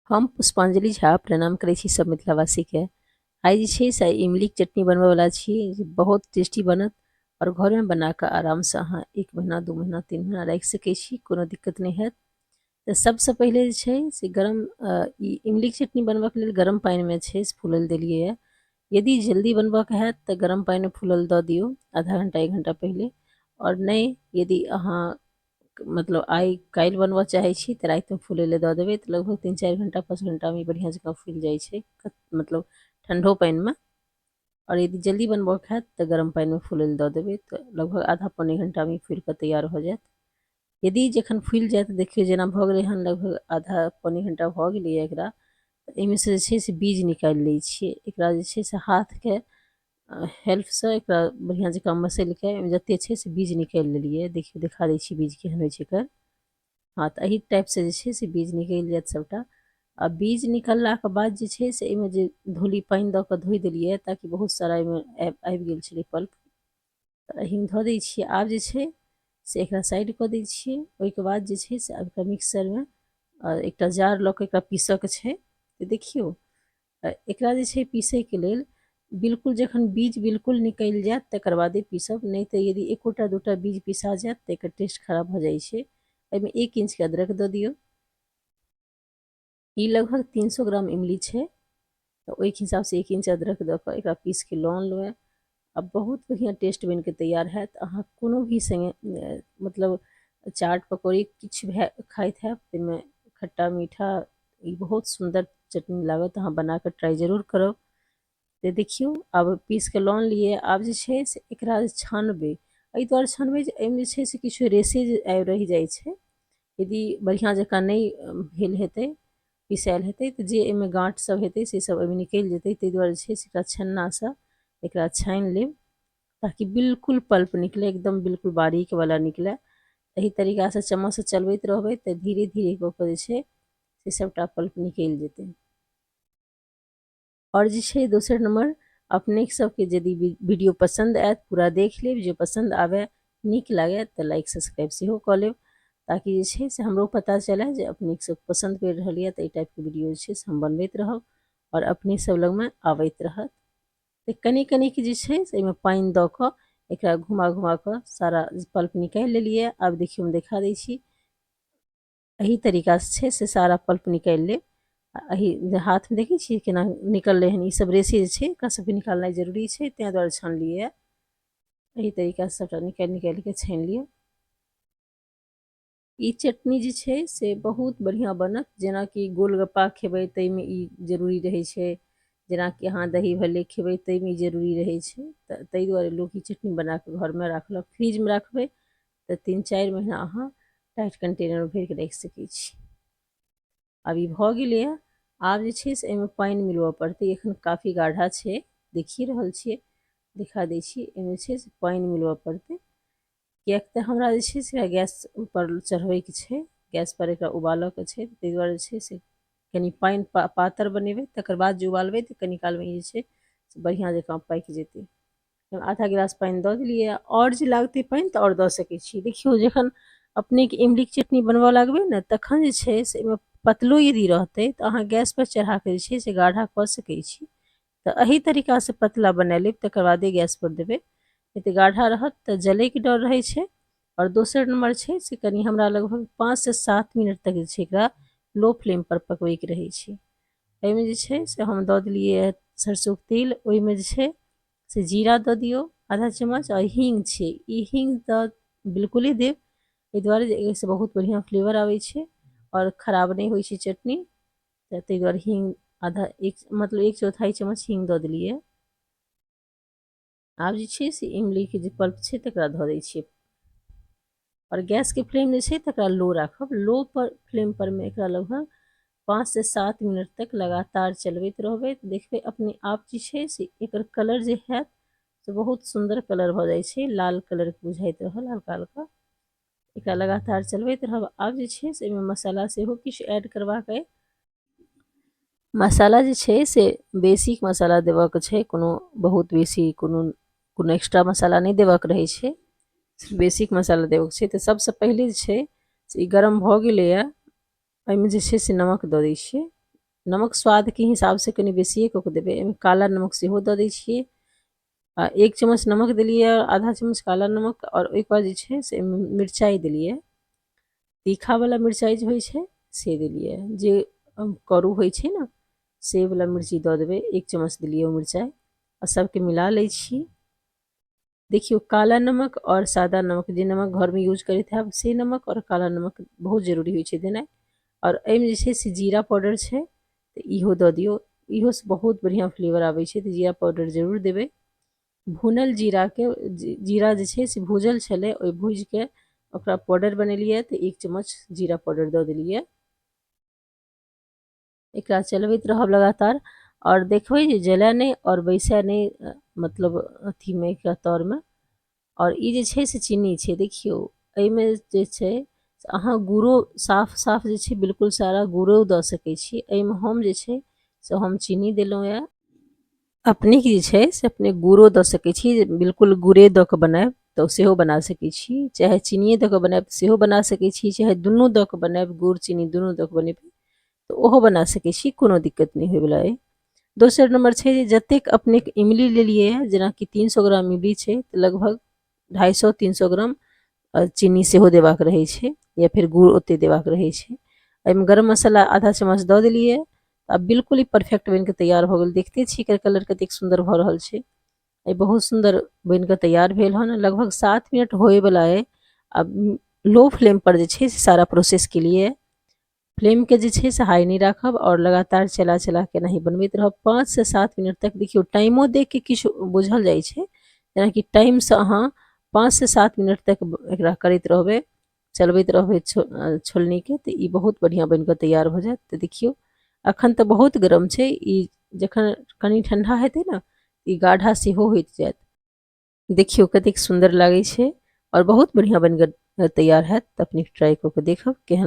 हम पुष्पांजलि झा प्रणाम करै छी सब मिथिलावासीके। आइ जे छै से इमलीके चटनी बनबैवला छी जे बहुत टेस्टी बनत आओर घरमे बनाकऽ आरामसँ अहाँ 1 महीना 2 महीना 3 महीना राखि सकै छी, कोनो दिक्कत नहि हैत। तऽ सबसँ पहिले जे छै से गरम ई इमलीके चटनी बनबऽके लेल गरम पानिमे छै से फूलल देलियै यऽ। यदि जल्दी बनबऽके हैत तऽ गरम पानिमे फूलल दऽ दियौ आधा घंटा 1 घंटा पहिले, आओर नहि यदि अहाँ मतलब आइ काल्हि बनबऽ चाहै छी तऽ रातिमे फूलै लए दऽ देबै तऽ लगभग 3-4 घंटा 5 घंटामे बढ़िआँ जकाँ फूलि जाइ छै, मतलब ठण्डो पानिमे। आओर यदि जल्दी बनबऽके हैत तऽ गरम पानिमे फूलै लए दऽ देबै तऽ लगभग आधा पौने घंटामे फूलि कऽ तैयार भऽ जायत। यदि जखन फूलि जायत देखियौ जेना भऽ गेलै हन लगभग आधा पौने घंटा भऽ गेलैए एकरा, तऽ एहिमे से जे छै से बीज निकालि लै छियै। एकरा जे छै से हाथके हेल्पसँ एकरा बढ़िआँ जकाँ मसलिके एहिमे जतेक छै से बीज निकालि लेलियै। देखियौ देखा दै छी बीज केहन होइ छै एकर। हँ तऽ एहि टाइपसँ जे छै से बीज निकलि जायत सबटा। आ बीज निकललाके बाद जे छै से एहिमे जे धोली पानि दऽ कऽ धोइ देलियै ताकि बहुत सारा एहिमे आबि गेल छलै पल्प, तऽ एहिमे धऽ दै छियै। आब जे छै से एकरा साइड कऽ दै छियै। ओहिके बाद जे छै से आब एकरा मिक्सरमे एकटा जार लऽ कऽ एकरा पीसऽके छै। तऽ देखियौ एकरा जे छै पीसैके लेल बिल्कुल जखन बीज बिल्कुल निकलि जायत तकर बादे पीसब, नहि तऽ यदि एकोटा दूटा बीज पिसा जायत तऽ एकर टेस्ट खराब भऽ जाइ छै। एहिमे 1 इंचके अदरक दऽ दियौ। ई लगभग 300 ग्राम इमली छै तऽ ओहिके हिसाबसँ 1 इंच अदरक दऽ कऽ एकरा पीसके लऽ अनलहुँ। आ बहुत बढ़िआँ टेस्ट बनिके तैयार हैत। अहाँ कोनो भी सङ्गे मतलब चाट पकौड़ी किछु भए खाइत हैब ताहिमे खट्टा मीठा ई बहुत सुन्दर चटनी लागत। अहाँ बनाकऽ ट्राइ जरूर करब। तऽ देखियौ आब पीसके लऽ अनलियै। आब जे छै से एकरा छानबै, एहि दुआरे छानबै जे एहिमे जे छै से किछु रेसे जे आबि रहि जाइ छै, यदि बढ़िआँ जकाँ नहि भेल हेतै पिसायल हेतै तऽ जे एहिमे गाँठ सब हेतै से सब एहिमे निकलि जेतै। ताहि दुआरे जे छै से एकरा छन्नासँ एकरा छानि लेब ताकि बिल्कुल पल्प निकले, एकदम बिल्कुल बारीक वाला निकले। एहि तरीकासँ चम्मचसँ चलबैत रहबै तऽ धीरे धीरे कऽ कऽ जे छै से सबटा पल्प निकलि जेतै। आओर जे छै दोसर नम्बर अपने सबके यदि वीडियो पसन्द आयत पूरा देख लेब, जे पसन्द आबय नीक लागय तऽ लाइक सब्सक्राइब सेहो कऽ लेब ताकि जे छै से हमरो पता चलय जे अपने सब पसन्द पड़ि रहल यऽ। तऽ एहि टाइपके वीडियो जे छै से हम बनबैत रहब आओर अपने सब लगमे आबैत रहत। तऽ कनि कनिक जे छै से एहिमे पानि दऽ कऽ एकरा घुमा घुमा कऽ सारा पल्प निकालि लेलियै। आब देखियौ हम देखा दै छी एहि तरीकासँ छै से सारा पल्प निकालि लेब। आ एहि हाथमे देखै छियै केना निकललै हन, ई सब रेसे जे छै एकरा सबके निकालनाइ जरूरी छै, ताहि दुआरे छानलियै। एहि तरीकासँ सबटा निकालि निकालिके छानि लिअ। ई चटनी जे छै से बहुत बढ़िआँ बनत। जेनाकि गोलगप्पा खेबै ताहिमे ई जरूरी रहै छै, जेनाकि अहाँ दही भल्ले खेबै ताहिमे ई जरूरी रहै छै। तऽ ताहि दुआरे लोक ई चटनी बनाकऽ घरमे राखलक। फ्रिजमे राखबै तऽ 3-4 महीना अहाँ टाइट कंटेनरमे भरिकऽ राखि सकै छी। आब ई भऽ गेलैए। आब जे छै से एहिमे पानि मिलबऽ पड़तै। एखन काफी गाढ़ा छै, देखिए रहल छियै, देखा दै छी। एहिमे छै से पानि मिलबऽ पड़तै किएक तऽ हमरा जे छै से गैस पर चढ़बैके छै, गैस पर एकरा उबालऽके छै। ताहि दुआरे जे छै से कनि पानि पातर बनेबै, तकर बाद जे उबालबै तऽ कनि कालमे ई जे छै से बढ़िआँ जकाँ पाकि जेतै। आधा गिलास पानि दऽ देलियै। आओर जे लागतै पानि तऽ आओर दऽ सकै छी। देखियौ जखन अपनेके इमलीके चटनी बनबऽ लागबै ने तखन जे छै से एहिमे पतलो यदि रहतै तऽ अहाँ गैसपर चढ़ाकऽ जे छै से गाढ़ा कऽ सकै छी। तऽ एहि तरीकासँ पतला बना लेब तकर बादे गैसपर देबै, नहि तऽ गाढ़ा रहत तऽ जलैके डर रहै छै। आओर दोसर नम्बर छै से कनि हमरा लगभग 5 से 7 मिनट तक जे छै एकरा लो फ्लेमपर पकबैके रहै छै। एहिमे जे छै से हम दऽ देलियै सरसोके तेल, ओहिमे जे छै से जीरा दऽ दियौ आधा चम्मच आओर हींग छै, ई हींग तऽ बिल्कुले देब एहि दुआरे जे एहिसँ बहुत बढ़िआँ फ्लेवर आबै छै आओर खराब नहि होइ छै चटनी। तऽ ताहि दुआरे हींग आधा एक मतलब 1/4 चम्मच हींग दऽ देलियै। आब जे छै से इमलीके जे पल्प छै तकरा धऽ दै छियै। आओर गैसके फ्लेम जे छै तकरा लो राखब। लो पर फ्लेम पर मे एकरा लगभग 5 से 7 मिनट तक लगातार चलबैत रहबै तऽ देखबै अपने आप जे छै से एकर कलर जे हैत से बहुत सुन्दर कलर भऽ जाइ छै, लाल कलरके बुझाइत रहल हल्का हल्का। एकरा लगातार चलबैत रहब। आब जे छै से एहिमे मसाला सेहो किछु ऐड करबाक अइ। मसाला जे छै से बेसिक मसाला देबऽके छै, कोनो बहुत बेसी कोनो कोनो एक्स्ट्रा मसाला नहि देबऽके रहै छै, बेसिक मसाला देबऽके छै। तऽ सबसँ पहिले जे छै से ई गरम भऽ गेलैए, एहिमे जे छै से नमक दऽ दै छियै। नमक स्वादके हिसाबसँ कनि बेसिए कऽ कऽ देबै। एहिमे काला नमक सेहो दऽ दै छियै। आ 1 चम्मच नमक देलियै, आधा चम्मच काला नमक, आओर ओहिके बाद जे छै से एहिमे मिरचाइ देलियै। तीखावला मिरचाइ जे होइ छै से देलियै, जे करू होइ छै ने से वला मिर्ची दऽ देबै। 1 चम्मच देलियै ओ मिरचाइ आ सबके मिला लै छी। देखियौ, काला नमक आओर सादा नमक, जे नमक घरमे यूज करैत हैब से नमक आओर काला नमक बहुत जरूरी होइ छै देनाइ। आओर एहिमे जे छै से जीरा पाउडर छै, तऽ इहो दऽ दियौ, इहोसँ बहुत बढ़िआँ फ्लेवर आबै छै, तऽ जीरा पाउडर जरूर देबै। भुनल जीराके, जीरा जे छै से भूजल छलै, ओहि भूजिके ओकरा पाउडर बनेलियै, तऽ 1 चम्मच जीरा पाउडर दऽ देलियै। एकरा चलबैत रहब लगातार आओर देखबै जे जलै नहि आओर बैसै नहि, मतलब अथीमे एकरा तरमे। आओर ई जे छै से चीनी छै। देखियौ, एहिमे जे छै से अहाँ गुड़ो साफ साफ जे छै बिल्कुल सारा गुड़ो दऽ सकै छी। एहिमे हम जे छै से हम चीनी देलहुँ यऽ। अपनेके जे छै से अपने गुड़ो दऽ सकै छी, बिल्कुल गुड़े दऽ कऽ बनायब तऽ सेहो बना सकै छी, चाहे चीनिए दऽ कऽ बनायब सेहो बना सकै छी, चाहे दुनू दऽ कऽ बनायब, गुड़ चीनी दुनू दऽ कऽ बनेबै तऽ ओहो बना सकै छी, कोनो दिक्कत नहि होइवला अइ। दोसर नम्बर छै जे जतेक अपनेके इमली लेलियै हँ, जेनाकि 300 ग्राम इमली छै तऽ लगभग 250-300 ग्राम चीनी सेहो देबाक रहै छै, या फेर गुड़ ओते देबाक रहै छै। एहिमे गरम मसाला आधा चम्मच दऽ देलियै। आब बिल्कुल ही परफेक्ट बनिके तैयार भऽ गेल। देखते छी एकर कलर कतेक सुन्दर भऽ रहल छै। ई बहुत सुन्दर बनिकऽ तैयार भेल हन। लगभग 7 मिनट होइवला अइ। आब लो फ्लेम पर जे छै से सारा प्रोसेस केलियै। फ्लेमके जे छै से हाई नहि राखब आओर लगातार चला चला के एनाही बनबैत रहब 5 से 7 मिनट तक। देखियौ, टाइमो देख के किछु बुझल जाइ छै, जेनाकि टाइमसँ अहाँ 5 से 7 मिनट तक एकरा करैत रहबै, चलबैत रहबै छोलनीके, तऽ ई बहुत बढ़िआँ बनि कऽ तैयार भऽ जायत। तऽ देखियौ, अखन तऽ बहुत गरम छै ई, जखन कनि ठण्डा हेतै ने ई गाढ़ा सेहो होइत जायत। देखियौ कतेक सुन्दर लागै छै आओर बहुत बढ़िआँ बनि कऽ तैयार हैत। तऽ अपने ट्राइ कऽ कऽ देखब केहन।